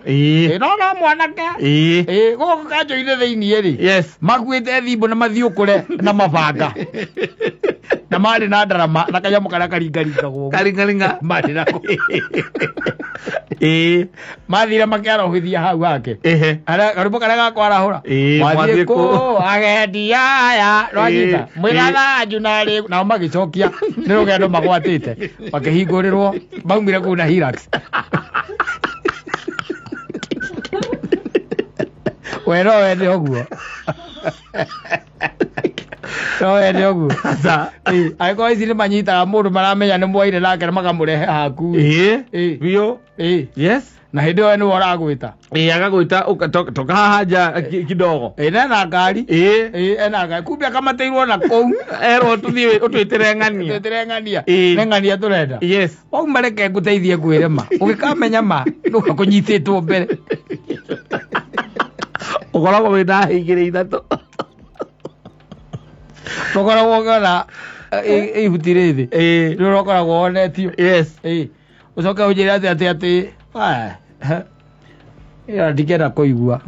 Ĩĩ. Ĩ, no no mwanake. Ĩĩ. Ĩ, gũkũ kanjũ-inĩ thĩiniĩ rĩ, makuĩte thimbũ na mathiũkũre na mabanga na marĩ na ndarama na kanyamũ karĩa karingaringagwo ũguo. Karingaringa. Marĩ nako. Ĩĩ. Mathire makĩarahũthia hau hake. Ehe. Karũmbo karĩa gakwarahũra. Ĩĩ, Mwathiĩ mwathiĩ kũ kũ? agendi aya rwanyita Ĩĩ, mwĩrathanju na rĩ nao magĩcokia nĩ rũgendo magwatĩte makĩhingũrĩrwo maumire kũu na Hilux. We no wende ũguo, no wende ũguo. Aca. Ĩĩ, angĩkorwo ici nĩ manyitaga mũndũ maramenya nĩ mwaire nake na makamũrehe haku. Ĩĩ. Ĩĩ. Biũ. Ĩĩ. Yes. Na hĩndĩ ĩyo nĩwe ũragwĩta. Ĩĩ, agagwĩta toka haha nja kidogo. Ĩĩ, na ena ngari. Ĩĩ. Ĩĩ, ena ngari kumbe akamateirwo na kũu. Erwo tũthiĩ ũtwĩtĩre ng'ania. Twĩtĩre ng'ania. Ĩĩ. Nĩ ng'ania tũrenda. Yes. Wauma reke ngũteithie kwĩrema ũgĩkamenya ma nũgakũnyitĩtwo mbere. Ũkoragwo wĩna hĩ igĩrĩ ithatũ. Tũkoragwo ũkĩona ihuti rĩ thĩ. Ĩĩ. Nĩ ũrokoragwo wonetio. Yes. Ĩĩ. Ũcoke ũnjĩre atĩ aya, ndingĩenda kũigua.